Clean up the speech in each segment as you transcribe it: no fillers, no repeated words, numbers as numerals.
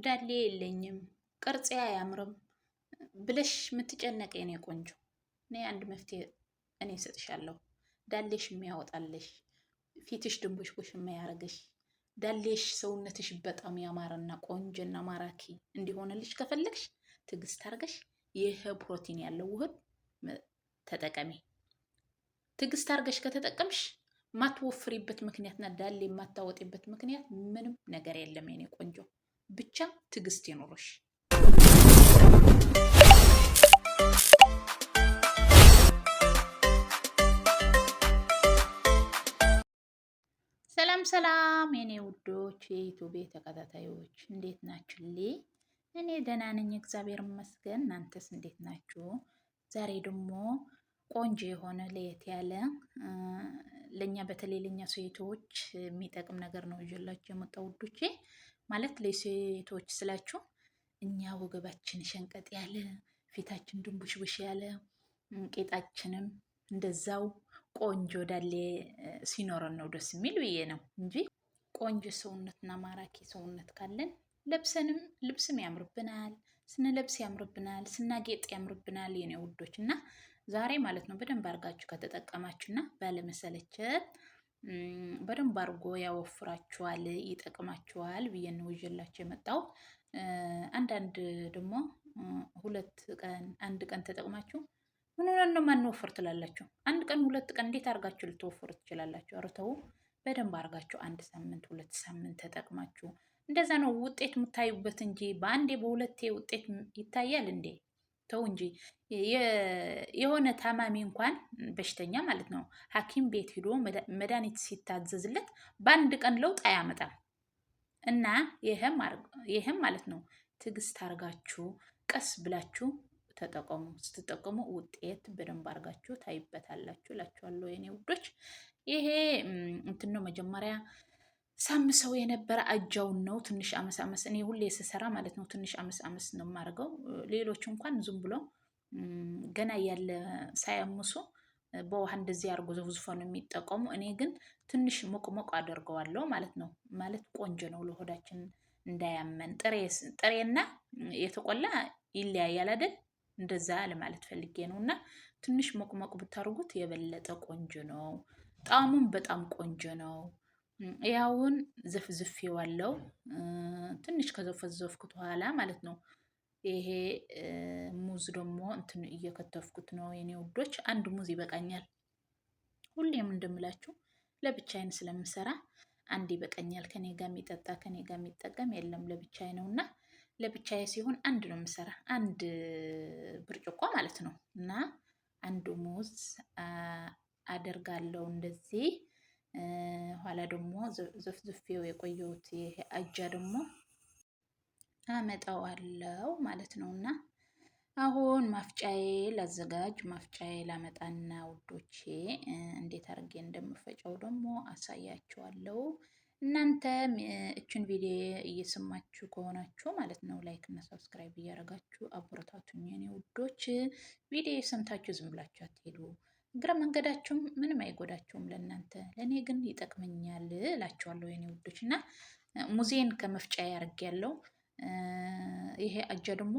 ዳሌ የለኝም፣ ቅርጼ አያምርም ብለሽ የምትጨነቅ የኔ ቆንጆ፣ እኔ አንድ መፍትሄ እኔ እሰጥሻለሁ። ዳሌሽ የሚያወጣልሽ፣ ፊትሽ ድንቡሽቡሽ የማያረግሽ፣ ዳሌሽ ሰውነትሽ በጣም ያማረና ቆንጆና ማራኪ እንዲሆንልሽ ከፈለግሽ ትዕግስት አርገሽ ይህ ፕሮቲን ያለው ውህድ ተጠቀሚ። ትዕግስት አርገሽ ከተጠቀምሽ ማትወፍሪበት ምክንያትና ዳሌ የማታወጢበት ምክንያት ምንም ነገር የለም የኔ ቆንጆ። ብቻ ትዕግስት ይኑርሽ። ሰላም ሰላም የኔ ውዶች የዩቲዩብ ተከታታዮች እንዴት ናችሁልኝ? እኔ ደህና ነኝ፣ እግዚአብሔር ይመስገን። እናንተስ እንዴት ናችሁ? ዛሬ ደግሞ ቆንጆ የሆነ ለየት ያለ ለእኛ በተለይ ለእኛ ሴቶች የሚጠቅም ነገር ነው ይዤላችሁ የመጣው ውዶቼ። ማለት ለሴቶች ስላችሁ እኛ ወገባችን ሸንቀጥ ያለ፣ ፊታችን ድንቡሽቡሽ ያለ፣ ቄጣችንም እንደዛው ቆንጆ ዳሌ ሲኖረን ነው ደስ የሚል ብዬ ነው እንጂ ቆንጆ ሰውነትና ማራኪ ሰውነት ካለን ለብሰንም ልብስም ያምርብናል፣ ስንለብስ ያምርብናል፣ ስናጌጥ ያምርብናል የኔ ውዶች። እና ዛሬ ማለት ነው በደንብ አድርጋችሁ ከተጠቀማችሁና ባለመሰለቸት በደንብ አድርጎ ያወፍራችኋል፣ ይጠቅማችኋል ብዬ ነው ይዤላችሁ የመጣው። አንዳንድ ደግሞ ሁለት ቀን አንድ ቀን ተጠቅማችሁ ምን ሆነን ነው ማንወፍር ትላላችሁ። አንድ ቀን ሁለት ቀን እንዴት አድርጋችሁ ልትወፍሩ ትችላላችሁ? ኧረ ተው፣ በደንብ አድርጋችሁ አንድ ሳምንት ሁለት ሳምንት ተጠቅማችሁ እንደዛ ነው ውጤት የምታዩበት እንጂ በአንዴ በሁለቴ ውጤት ይታያል እንዴ? ተው እንጂ። የሆነ ታማሚ እንኳን በሽተኛ ማለት ነው ሐኪም ቤት ሂዶ መድኃኒት ሲታዘዝለት በአንድ ቀን ለውጥ አያመጣም። እና ይህም ማለት ነው ትዕግስት አድርጋችሁ ቀስ ብላችሁ ተጠቀሙ። ስትጠቀሙ ውጤት በደንብ አድርጋችሁ ታይበታላችሁ እላችኋለሁ የኔ ውዶች። ይሄ እንትን ነው መጀመሪያ ሳምሰው የነበረ አጃውን ነው። ትንሽ አመስ አመስ እኔ ሁሌ ስሰራ ማለት ነው ትንሽ አመስ አመስ ነው የማደርገው። ሌሎች እንኳን ዝም ብሎ ገና ያለ ሳያምሱ በውሃ እንደዚህ አድርጎ ዘፍዝፎ ነው የሚጠቀሙ። እኔ ግን ትንሽ ሞቅ ሞቅ አደርገዋለሁ ማለት ነው። ማለት ቆንጆ ነው ለሆዳችን እንዳያመን። ጥሬና የተቆላ ይለያያል አይደል? እንደዛ ለማለት ፈልጌ ነው። እና ትንሽ ሞቅ ሞቅ ብታደርጉት የበለጠ ቆንጆ ነው። ጣዕሙም በጣም ቆንጆ ነው። ያውን ዘፍዝፌዋለሁ። ትንሽ ከዘፈዘፍኩት በኋላ ማለት ነው። ይሄ ሙዝ ደግሞ እንትን እየከተፍኩት ነው የኔ ውዶች። አንድ ሙዝ ይበቃኛል። ሁሌም እንደምላችሁ ለብቻዬን ስለምሰራ አንድ ይበቃኛል። ከኔ ጋር የሚጠጣ ከኔ ጋር የሚጠቀም የለም፣ ለብቻዬ ነው እና ለብቻዬ ሲሆን አንድ ነው የምሰራ፣ አንድ ብርጭቆ ማለት ነው። እና አንድ ሙዝ አደርጋለሁ እንደዚህ። ኋላ ደግሞ ዘፍዝፌው የቆየሁት ይሄ አጃ ደግሞ አመጣዋለሁ ማለት ነው። እና አሁን ማፍጫዬ ላዘጋጅ፣ ማፍጫዬ ላመጣና ውዶቼ እንዴት አድርጌ እንደምፈጨው ደግሞ አሳያችኋለሁ። እናንተም እችን ቪዲዮ እየሰማችሁ ከሆናችሁ ማለት ነው like እና subscribe እያደረጋችሁ አበረታቱኝ የኔ ውዶች። ቪዲዮ ሰምታችሁ ዝም ብላችሁ አትሄዱ። እግረ መንገዳችሁም ምንም አይጎዳችሁም ለእናንተ፣ ለእኔ ግን ይጠቅመኛል እላችኋለሁ የኔ ውዶች። እና ሙዜን ከመፍጫ ያርግ ያለው ይሄ አጃ ደግሞ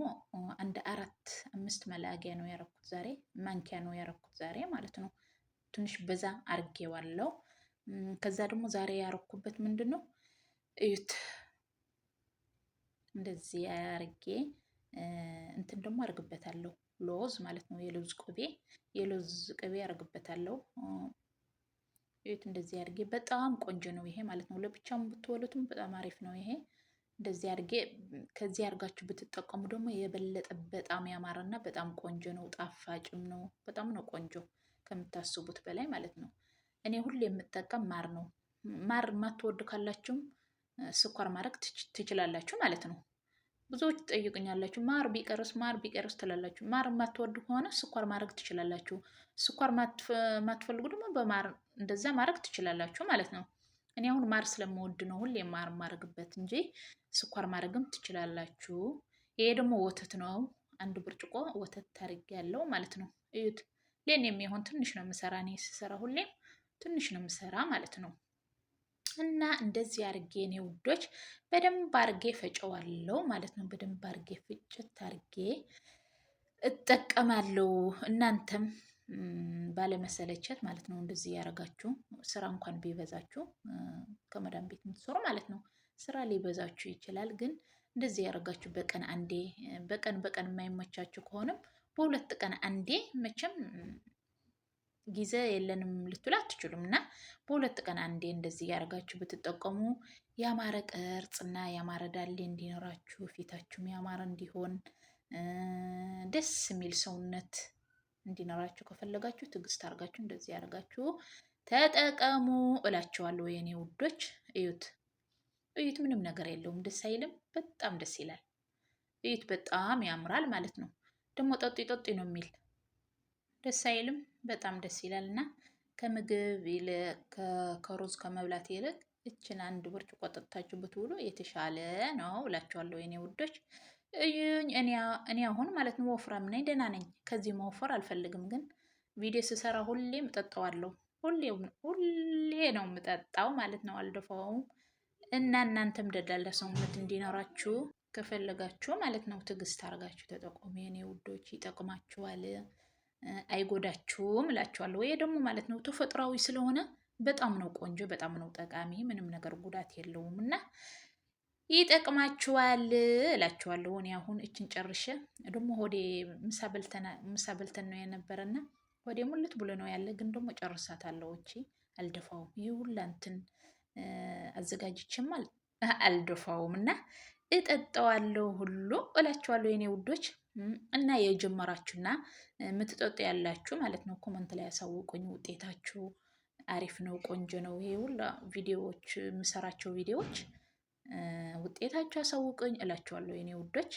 አንድ አራት አምስት መላጊያ ነው ያረኩት ዛሬ፣ ማንኪያ ነው ያረኩት ዛሬ ማለት ነው። ትንሽ በዛ አርጌዋለሁ። ከዛ ደግሞ ዛሬ ያረኩበት ምንድን ነው እዩት፣ እንደዚህ አርጌ እንትን ደግሞ አርግበታለሁ ሎዝ ማለት ነው። የሎዝ ቅቤ የሎዝ ቅቤ አርግበታለሁ። እዩት እንደዚህ አርጌ በጣም ቆንጆ ነው ይሄ ማለት ነው። ለብቻም ብትወሉትም በጣም አሪፍ ነው ይሄ። እንደዚህ አርጌ ከዚህ አርጋችሁ ብትጠቀሙ ደግሞ የበለጠ በጣም ያማረና በጣም ቆንጆ ነው። ጣፋጭም ነው። በጣም ነው ቆንጆ ከምታስቡት በላይ ማለት ነው። እኔ ሁሌ የምጠቀም ማር ነው። ማር የማትወዱ ካላችሁም ስኳር ማድረግ ትችላላችሁ ማለት ነው። ብዙዎች ትጠይቁኛላችሁ፣ ማር ቢቀርስ ማር ቢቀርስ ትላላችሁ። ማር የማትወዱ ከሆነ ስኳር ማድረግ ትችላላችሁ። ስኳር ማትፈልጉ ደግሞ በማር እንደዛ ማድረግ ትችላላችሁ ማለት ነው። እኔ አሁን ማር ስለምወድ ነው ሁሌ ማር ማድረግበት እንጂ ስኳር ማድረግም ትችላላችሁ። ይሄ ደግሞ ወተት ነው። አንድ ብርጭቆ ወተት ታርጌያለሁ ማለት ነው። እዩት፣ ለኔ የሚሆን ትንሽ ነው የምሰራ እኔ ስሰራ ሁሌም ትንሽ ነው የምሰራ ማለት ነው። እና እንደዚህ አርጌ እኔ ውዶች በደንብ አርጌ ፈጨዋለሁ ማለት ነው። በደንብ አርጌ ፍጭት አርጌ እጠቀማለሁ። እናንተም ባለመሰለቸት ማለት ነው። እንደዚህ ያደረጋችሁ ስራ እንኳን ቢበዛችሁ ከመዳም ቤት የምትሰሩ ማለት ነው ስራ ሊበዛችሁ ይችላል። ግን እንደዚህ ያደረጋችሁ በቀን አንዴ በቀን በቀን የማይመቻችሁ ከሆነም በሁለት ቀን አንዴ መቼም ጊዜ የለንም ልትሉ አትችሉም። እና በሁለት ቀን አንዴ እንደዚህ ያደርጋችሁ ብትጠቀሙ ያማረ ቅርጽና ያማረ ዳሌ እንዲኖራችሁ ፊታችሁም ያማረ እንዲሆን ደስ የሚል ሰውነት እንዲኖራችሁ ከፈለጋችሁ ትዕግስት አድርጋችሁ እንደዚህ ያደርጋችሁ ተጠቀሙ እላችኋለሁ የኔ ውዶች። እዩት እዩት፣ ምንም ነገር የለውም። ደስ አይልም? በጣም ደስ ይላል። እዩት፣ በጣም ያምራል ማለት ነው። ደግሞ ጠጡ ጠጡ ነው የሚል ደስ አይልም? በጣም ደስ ይላል። እና ከምግብ ይልቅ ከሩዝ ከመብላት ይልቅ እችን አንድ ብርጭቆ ጠጥታችሁ ብትውሉ የተሻለ ነው እላችኋለሁ የኔ ውዶች። እዩኝ፣ እኔ አሁን ማለት ነው ወፍራም ነኝ፣ ደህና ነኝ። ከዚህ መወፈር አልፈልግም፣ ግን ቪዲዮ ስሰራ ሁሌም እጠጣዋለሁ። ሁሌ ነው የምጠጣው ማለት ነው፣ አልደፋውም። እና እናንተም ደላላ ሰውነት እንዲኖራችሁ ከፈለጋችሁ ማለት ነው ትዕግስት አድርጋችሁ ተጠቆሙ የኔ ውዶች፣ ይጠቅማችኋል፣ አይጎዳችሁም እላችኋለሁ። ወይ ደግሞ ማለት ነው ተፈጥሯዊ ስለሆነ በጣም ነው ቆንጆ፣ በጣም ነው ጠቃሚ። ምንም ነገር ጉዳት የለውም እና ይጠቅማችኋል እላችኋለሁ። እኔ አሁን እችን ጨርሼ ደግሞ ሆዴ ምሳ በልተን ነው የነበረና ሆዴ ሙልት ብሎ ነው ያለ፣ ግን ደግሞ ጨርሳታለሁ። እቺ አልደፋውም። ይህ ሁላ እንትን አዘጋጅቼም አልደፋውም እና እጠጣዋለሁ ሁሉ እላችኋለሁ የኔ ውዶች። እና የጀመራችሁና የምትጠጡ ያላችሁ ማለት ነው comment ላይ ያሳውቁኝ። ውጤታችሁ አሪፍ ነው፣ ቆንጆ ነው። ይሄ ሁላ ቪዲዮዎች የምሰራቸው ቪዲዮዎች ውጤታችሁ አሳውቁኝ እላችኋለሁ የኔ ውዶች።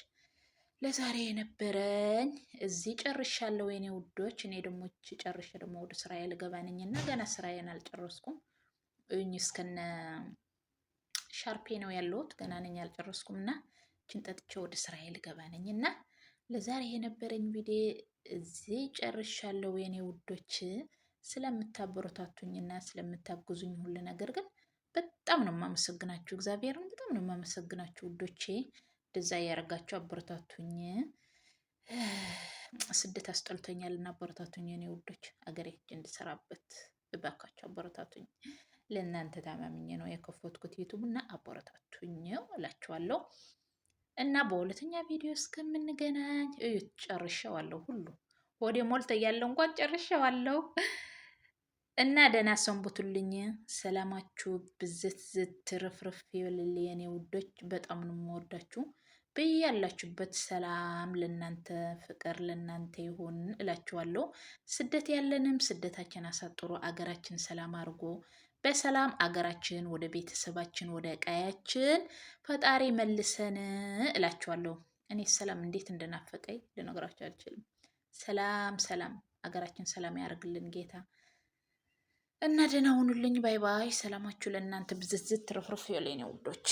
ለዛሬ የነበረኝ እዚህ ጨርሻለሁ የኔ ውዶች። እኔ ደግሞ ጨርሼ ደግሞ ወደ ስራዬ ልገባ ነኝ እና ገና ስራዬን አልጨረስኩም። እኝ እስከነ ሻርፔ ነው ያለሁት ገና ነኝ አልጨረስኩም። እና እችን ጠጥቼ ወደ ስራዬ ልገባ ነኝ እና ለዛሬ የነበረኝ ቪዲዮ እዚህ ጨርሻለሁ የኔ ውዶች። ስለምታበረታቱኝና ስለምታግዙኝ ሁሉ ነገር ግን በጣም ነው የማመሰግናችሁ። እግዚአብሔርን በጣም ነው የማመሰግናችሁ ውዶቼ። እንደዛ እያደረጋችሁ አበረታቱኝ። ስደት አስጠልቶኛል እና አበረታቱኝ የኔ ውዶች። አገሬ ሄጄ እንድሰራበት እባካችሁ አበረታቱኝ። ለእናንተ ታማምኜ ነው የከፈትኩት ዩቱብ እና አበረታቱኝ እላችኋለሁ። እና በሁለተኛ ቪዲዮ እስከምንገናኝ እዩት፣ ጨርሼዋለሁ። ሁሉ ሆዴ ሞልቶ እያለ እንኳን ጨርሼዋለሁ። እና ደህና ሰንብቱልኝ። ሰላማችሁ ብዝት ዝት ርፍርፍ ይበልልኝ የኔ ውዶች። በጣም ነው የምወዳችሁ። በያላችሁበት ሰላም ለናንተ፣ ፍቅር ለናንተ ይሁን እላችኋለሁ። ስደት ያለንም ስደታችን አሳጥሮ አገራችን ሰላም አድርጎ በሰላም አገራችን ወደ ቤተሰባችን ወደ ቀያችን ፈጣሪ መልሰን እላችኋለሁ። እኔ ሰላም እንዴት እንደናፈቀኝ ልነግራችሁ አልችልም። ሰላም ሰላም፣ አገራችን ሰላም ያደርግልን ጌታ እና ደህና ሁኑልኝ። Bye bye። ሰላማችሁ ለእናንተ ብዝዝት ትርፍርፍ ይበል የኔ ውዶች።